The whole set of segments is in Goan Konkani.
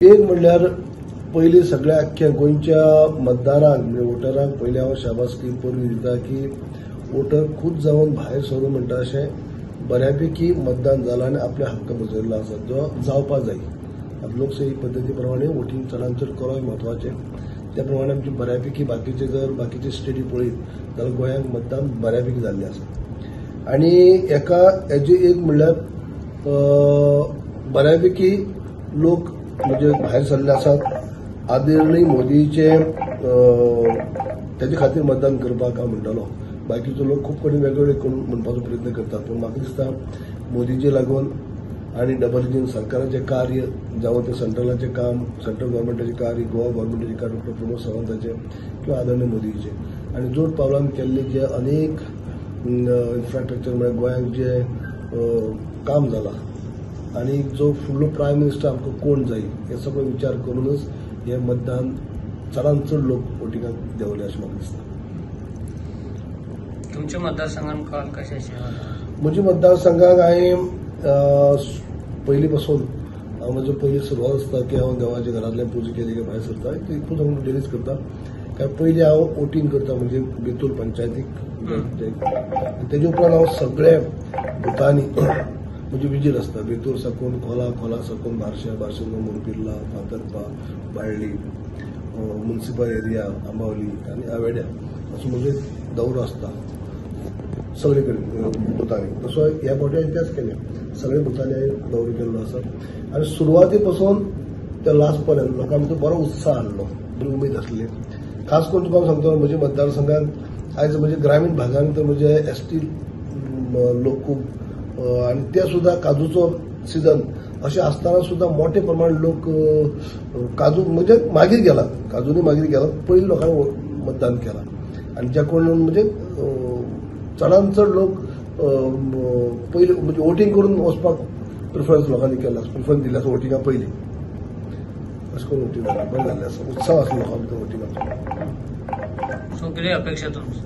एक म्हणल्यार पयलीं सगळ्या अख्ख्या गोंयच्या मतदारांक म्हणजे वोटरांक पयलीं हांव शाबासकी परबीं दिता की वोटर खूब जावन भायर सरून म्हणटा अशें बऱ्यापैकी मतदान जालां आनी आपले हक्क बजयल्लो आसा जो जावपा जाय. लोकशाही पद्दती प्रमाणे वोटींग चडान चड करप म्हत्वाचें. त्या प्रमाणे आमची बऱ्यापैकी बाकीचे जर बाकीचे स्टेटी पळयत जाल्यार गोंयांत मतदान बऱ्यापैकी जाल्लें आसा. आनी एका हेजी एक म्हणल्यार बऱ्यापैकी लोक म्हणजे भायर सरले आसात. आदरणीय मोदीचे तेजे खातीर मतदान करपाक हांव म्हणटलो. बाकीचो लोक खूब कडेन वेगवेगळे करून म्हणपाचो प्रयत्न करतात, पूण म्हाका दिसता मोदीचे लागून आनी डबल इंजीन सरकाराचें कार्य जावं तें सेंट्रलाचें काम, सेंट्रल गव्हर्मेंटाचें कार्य, गोवा गव्हर्मेंटाचें कार्य, डॉक्टर प्रमोद सावंताचें किंवा आदरणीय मोदीचें आनी जोड पावलान केल्ले जे अनेक इन्फ्रास्ट्रक्चर म्हळ्यार गोंयांत जे काम जालां आनी जो फुडलो प्रायम मिनिस्टर आमकां कोण जाय हे सगळो विचार करूनच हे मतदान चडान चड लोक वोटिंगाक देंवले अशें म्हाका दिसता. तुमच्या मतदारसंघान कॉल कशें आशिल्लो? म्हज्या मतदारसंघाक हांवें पयलीं पासून हांव म्हजो पयलीं सुरवात आसता की हांव देवाच्या घरांतल्यान पुजा केली की भायर सरता, ती पुजा डेलीच करता. कारण पयलीं हांव वोटींग करता म्हणजे बेतूल पंचायतीक, तेजे उपरांत हांव सगळे भुतांनी म्हणजे विजील आसता, बेतूर साकून खोला, खोला साकून बारशा, बारशेन मुरपिर्ला, फातर्पा, बाळ्ळी, मुन्सिपल एरिया, आंबावली आनी आवेड्या असो म्हजो एक दौरो आसता सगळे कडेन बुथांनी. तसो ह्या फावटी हांवें तेंच केलें, सगळे बुथांनी हांवें दौरो केल्लो आसा आनी सुरवाती पासून ते लास्ट पर्यंत लोकां भितर बरो उत्साह आसलो, बरी उमेद आसली. खास करून तुका हांव सांगता म्हज्या मतदारसंघात आयज म्हणजे ग्रामीण भागांत तर म्हणजे एस टी लोक खूब आनी ते सुद्दां काजूचो सिजन अशें आसतना सुद्दां मोठे प्रमाण लोक काजू म्हणजे मागीर गेला, काजूनी मागीर गेला, पयलीं लोकांनी मतदान केलां आनी ज्या कोण म्हणजे चडान चड लोक पयलीं म्हणजे वोटींग करून वचपाक प्रिफरन्स लोकांनी केला, प्रिफरन्स दिल्लें आसा वोटिंगा पयलीं. अशें करून वोटींग जालें, बरें जाल्लें आसा, उत्साह आसलो लोकां भितर वोटिंगाचो. सो कितें अपेक्षा तुमची?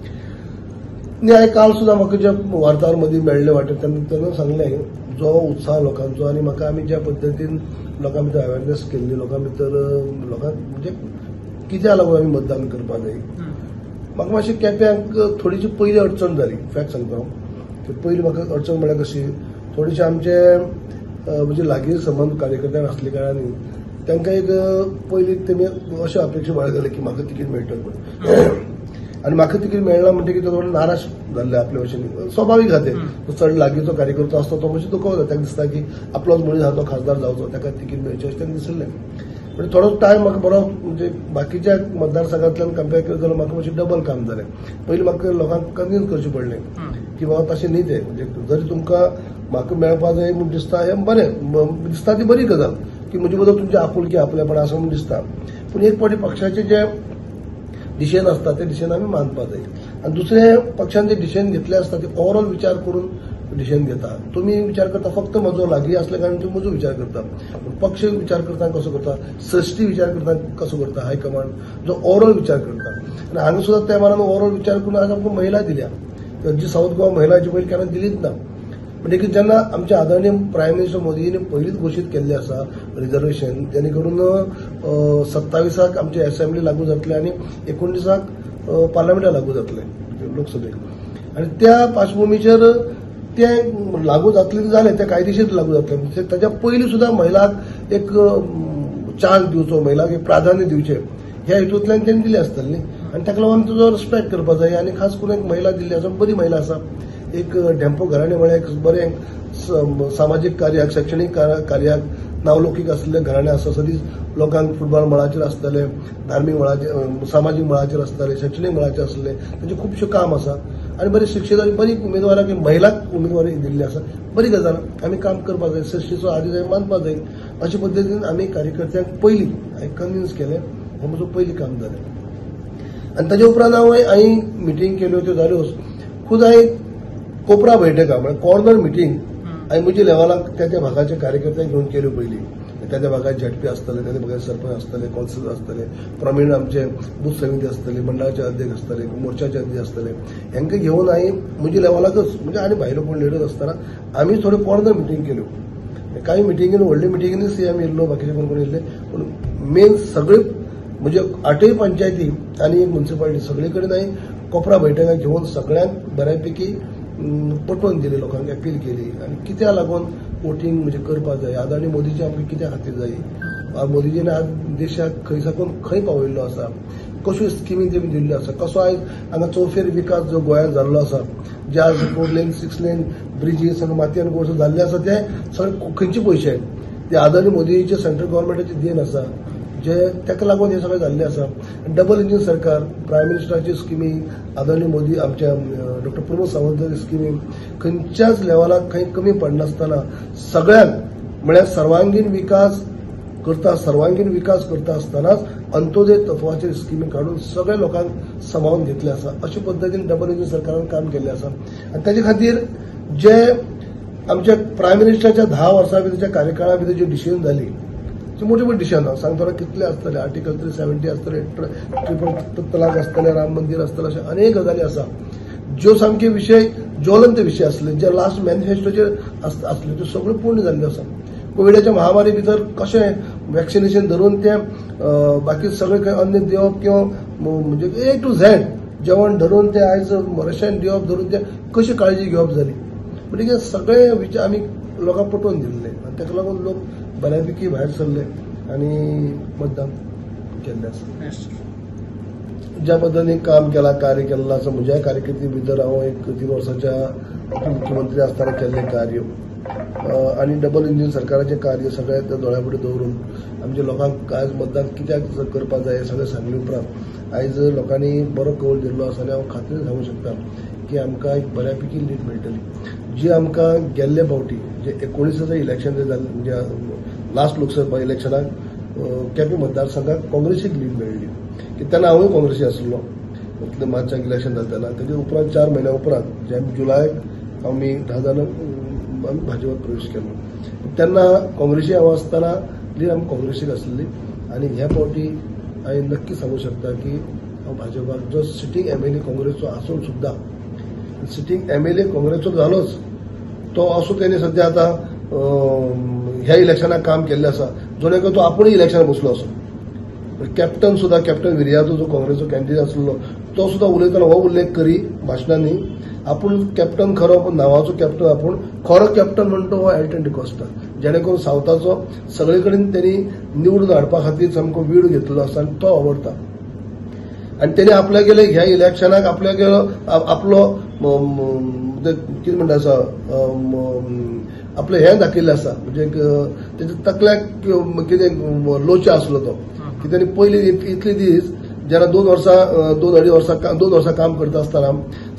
न्ही, हांवें काल सुद्दां म्हाका ज्या वार्ताहर मदीं मेळ्ळे वाटेर तेन्ना सांगलें जो उत्साह लोकांचो आनी म्हाका आमी ज्या पद्दतीन लोकां भितर अवेरनेस केल्ली, लोकां भितर लोकांक म्हणजे कित्याक लागून आमी मतदान करपाक जाय. म्हाका मातशी केप्यांक थोडीशी पयली अडचण जाली, फॅक्ट सांगता हांव. पयली म्हाका अडचण म्हळ्यार कशी, थोडीशी आमचे म्हणजे लागीं संबंद कार्यकर्त्यांक आसले कारणान तांकां एक पयली तेमी अशें अपेक्षा बाळगले की म्हाका तिकीट मेळटलें म्हणून, आनी म्हाका तिकीट मेळना म्हणटकीर ते थोडे नाराज जाल्ले आपले भशेन. स्वाभावीक आहा तें, तो चड लागींचो कार्यकर्तो आसता तो मातसो दुखवता, ताका दिसता की आपलोच मनीस आहा तो खासदार जावचो, ताका तिकीट मेळचें अशें तांकां दिशिल्लें. म्हणजे थोडो टायम म्हाका बरो म्हणजे बाकीच्या मतदारसंघांतल्यान कंपेर केलें जाल्यार म्हाका मातशें डबल काम जालें. पयलीं म्हाका लोकांक कन्विन्स करचें पडलें की बाबा तशें न्ही तें, म्हणजे जरी तुमकां म्हाका मेळपा जाय म्हूण दिसता हें बरें दिसता, ती बरी गजाल की म्हजे बद्दल तुमची आपुलकी आपलेपण आसा म्हूण दिसता, पूण एक फावटी पक्षाचें जें दिशेन आसता ते दिशेन आमी मानपा जाय आनी दुसरे पक्षान जे डिसिजन घेतले आसता ते ओवरऑल विचार करून डिसिजन घेता. तुमी विचार करता फक्त म्हजो लागीं आसल्या कारणान तुमी म्हजो विचार करता, पूण पक्ष विचार करता कसो करता, सृश्टी विचार करता कसो करता, हायकमांड जो ओवरऑल विचार करता. आनी हांगा सुद्दां त्या मानान ओवरऑल विचार करून आज आमकां महिला दिल्या, जी सावथ गोवा महिला हाचे पयलीं केन्ना दिलीच ना. म्हणटकीर जेन्ना आमचे आदरणीय प्रायम मिनिस्टर मोदींनी पयलींच घोशीत केल्लें आसा रिजर्वेशन, जेणे करून 27 आमची एसेंब्ली लागू जातले आनी 19 पार्लमेंटाक लागू जातलें लोकसभेक, आनी त्या पार्श्वभुमीचेर तें लागू जातलें जालें, तें कायदेशीर लागू जातलें. ताच्या पयलीं सुद्दां महिलांक एक चान्स दिवचो, महिलांक एक प्राधान्य दिवचें ह्या हेतूंतल्यान तेणी दिलें आसतलें न्ही, आनी ताका लागून तुजो रिस्पेक्ट करपाक जाय. आनी खास करून एक महिला दिल्ली आसा, बरी महिला आसा, एक धेंपो घराणें म्हळ्यार एक बरें सामाजीक कार्याक, शैक्षणीक कार्याक नावलौकीक आसलें घराणें आसा. सदींच लोकांक फुटबॉल मळाचेर आसतलें, धार्मीक मळाचेर, सामाजीक मळाचेर आसतलें, शैक्षणीक मळाचेर आसलें, तांचें खुबशें काम आसा आनी बरे शिक्षीत आनी बरी उमेदवाराक महिलाक उमेदवारी दिल्ली आसा. बरी गजाल, आमी काम करपाक जाय, सृश्टीचो आदी जाय मानपाक जाय. अशे पद्दतीन आमी कार्यकर्त्यांक पयलीं हांवें कन्विन्स केलें, हें म्हजो पयलीं काम जालें. आनी ताजे उपरांत हांवें मिटींग केल्यो त्यो जाल्योच. खूद हांवें कोपरा बैठका म्हळ्यार कॉर्नर मिटींग हांवें म्हज्या लेवलाक त्या त्या भागाचे कार्यकर्त्यांक घेवन केल्यो. पयलीं त्या त्या भागात झेडपी आसतले, त्या त्या भागात सरपंच आसतले, कौन्सिलर आसतले, प्रॉमिनंट आमचे बूथ समिती आसतली, मंडळाचे अध्यक्ष आसतले, मोर्चाचे अध्यक्ष आसतले, हांकां घेवन हांवें म्हज्या लेवलाकच म्हणजे आनी भायलो कोण लिडर आसतना आमी थोड्यो कॉर्नर मिटींग केल्यो. कांय मिटिंगेन व्हडले मिटिंगेनी सीएम येयल्लो, बाकीचे कोण कोण येयल्ले, पूण मेन सगळे म्हणजे 8 पंचायती आनी एक म्युन्सिपालिटी सगळे कडेन हांवें कोपरा बैठकां घेवन सगळ्यांक बऱ्यापैकी पटोवन दिली, लोकांक अपील केली आनी कित्याक लागून वोटींग म्हणजे करपाक जाय, आदानी मोदीजी आमकां कित्या खातीर जाय, मोदीजीन आज देशाक खंय साकून खंय पावयल्लो आसा, कश्यो स्किमी तेमी दिल्ल्यो आसा, कसो आयज हांगा चौफेर विकास जो गोंयांत जाल्लो आसा, जे आज 4 लेन 6 लेन ब्रिजीस हांगा मातयेन गोडसो जाल्ले आसा ते सगळे खंयचे पयशे ते आदानी मोदीचे सेंट्रल गव्हर्मेंटाचे देन आसा, जे ताका लागून हे सगळें जाल्लें आसा. डबल इंजीन सरकार, प्रायम मिनिस्टराची स्किमी, आदरणीय मोदी आमच्या डॉक्टर प्रमोद सावंताची स्किमी खंयच्याच लेवलाक खंय कमी पडनासतना सगळ्यांक म्हळ्यार सर्वांगीण विकास करता, सर्वांगीण विकास करता आसतनाच अंत्योदय तत्वाचेर स्किमी काडून सगळ्या लोकांक समावून घेतले आसा. अशे पद्दतीन डबल इंजीन सरकारान काम केल्लें आसा आनी ताजे खातीर जे आमच्या प्रायम मिनिस्टराच्या 10 वर्सां भितरच्या कार्यकाळा भितर जी डिसिजन जाली मोठी मोठी डिसिजन हांव सांगतलो कितले आसतले, आर्टिकल 370 आसतले, ट्रिपल तलाक आसतले, राम मंदीर आसतले, अशे अनेक गजाली आसा ज्यो सामके विशय ज्वलंत विशय आसले, जे लास्ट मॅनिफेस्टोचेर आसले त्यो सगळ्यो पूर्ण जाल्ल्यो आसा. कोविडाच्या महामारी भितर कशें वॅक्सिनेशन धरून ते बाकी सगळे खंय अन्न दिवप किंवा म्हणजे ए टू झेड जेवण धरून ते आयज रेशन दिवप धरून ते कशी काळजी घेवप जाली, म्हणजे सगळे विचार आमी लोकांक पटोवन दिल्ले आनी ताका लागून लोक बऱ्यापैकी भायर सरले आनी मतदान केल्लें आसा. ज्या पद्दतीन काम केलां, कार्य केल्लें आसा, म्हज्या कारकिर्दी भितर हांव एक 3 वर्साच्या मुख्यमंत्री आसतना केल्लें कार्य आनी डबल इंजीन सरकाराचें कार्य सगळें दोळ्या फुडें दवरून आमच्या लोकांक आयज मतदान कित्याक करपाक जाय हें सगळें सांगले उपरांत आयज लोकांनी बरो कौल दिल्लो आसा आनी हांव खात्रीन सांगूंक शकता की आमकां एक बऱ्यापैकी लीड मेळटली. जी आमकां गेल्ले फावटी जे 19 इलेक्शन जे जालें म्हणजे लास्ट लोकसभा इलेक्शनाक केपें मतदारसंघाक काँग्रेसीक लीड मेळ्ळी की तेन्ना हांवूय काँग्रेसी आसलो मार्चाक इलेक्शन जालें तेन्ना. तेजे उपरांत 4 म्हयन्या उपरांत जे जुलायक आमी 10 जाणां आमी भाजपात प्रवेश केलो तेन्ना काँग्रेसी हांव आसतना लीड आमी काँग्रेसीक आसली आनी ह्या फावटी हांवें नक्की सांगूंक शकता की हांव भाजपाक जो सिटींग एमएलए काँग्रेसचो आसून सुद्दां सिटींग एमएलए काँग्रेसचो जालोच तो असो तेणी सद्या आतां ह्या इलेक्शनाक काम केल्लें आसा, जो तो आपूणय इलेक्शनाक बसलो आसो. कॅप्टन सुद्दां, कॅप्टन विरियातो जो काँग्रेसचो कॅन्डिडेट आसलो तो सुद्दां उलयतना हो उल्लेख करी भाशणांनी आपूण कॅप्टन खरो, पूण नांवाचो कॅप्टन, आपूण खरो कॅप्टन म्हणटा हो एल्टन डिकॉस्टा, जेणे करून सावथाचो सगळे कडेन तेणी निवडून हाडपा खातीर सामको वीड घेतलेलो आसा आनी तो आवडटा. आनी तेणी आपल्यागेले ह्या इलेक्शनाक आपल्यागेलो आपलो कितें म्हणटा आसा आपलें हें दाखयल्लें आसा, म्हणजे तेच्या तकल्याक कितें लोचा आसलो तो की तेणी पयलीं इतले दीस जेन्ना 2 वर्सां 2-2.5 वर्सां 2 वर्सां काम करता आसतना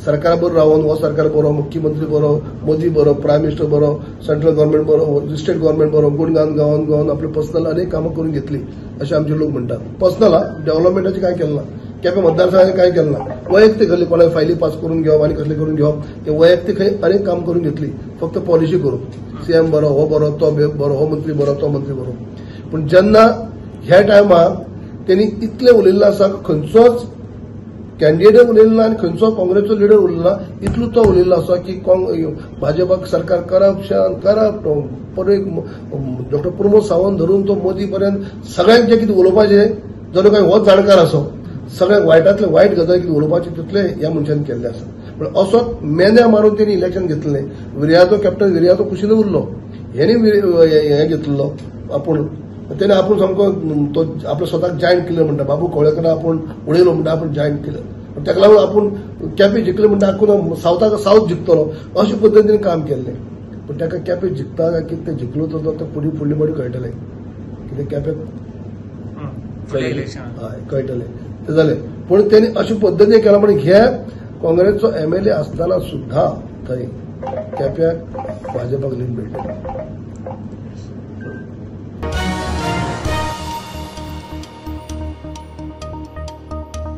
सरकारा बरोबर रावन हो सरकार बरो, मुख्यमंत्री बरो, मोदी बरो, प्रायम मिनिस्टर बरो, सेंट्रल गव्हर्मेंट बरो, स्टेट गव्हर्मेंट बरो, गुणगान गावन गावन आपले पर्सनल अनेक कामां करून घेतली अशें आमचे लोक म्हणटात. पर्सनल डेव्हलपमेंटाचें कांय केलें ना, केपें मतदारसंघाचें कांय केलें ना, वैयक्तीक कसले कोणाक फायली पास करून घेवप आनी कसलें करून घेवप ते वैयक्तीक खंय अनेक काम करून घेतली, फक्त पॉलिसी करून सीएम बरो, हो बरो, तो बरो, हो मंत्री बरो, तो मंत्री बरो. पूण जेन्ना ह्या टायमार तेणी इतलें उलयल्लें आसा, खंयचोच कॅन्डिडेट उलयलो ना आनी खंयचो काँग्रेसचो लिडर उलयलो ना, इतलो तो उलयल्लो आसा की भाजपाक सरकार करप्शन करप्ट, परत डॉक्टर प्रमोद सावंत धरून तो मोदी पर्यंत सगळ्यांक जें कितें उलोवपाचें जणू काय होच जाणकार आसो, सगळ्यांक वायटांतले वायट गजाली कितें उलोवपाचें तितलें ह्या मनशान केल्लें आसा. पूण असोच मेन्या मारून तेणी इलेक्शन घेतलें. विरियातो, कॅप्टन विरियातो कुशीन उरलो, हेणी हें घेतलो आपूण, तेणे आपूण सामको तो आपल्या स्वताक जायंट किलर म्हणटा, बाबू कवळेकर आपूण उडयलो म्हणटा, आपूण जायंट किलर, ताका लागून आपूण केपें जिखलें म्हणटा आपूण सावथाक सावथ जिखतलो अशे पद्दतीन काम केल्लें. पूण ताका केपें जिखता काय कितें तें जिखलो तर फुडें फुडले फावटी कळटलें कितें केपें हय कळटलें तें जालें. पूण तेणी अशे पद्दतीन केलां म्हण हे काँग्रेसचो एमएलए आसतना सुद्दां थंय केप्याक भाजपाक लीड मेळटलें.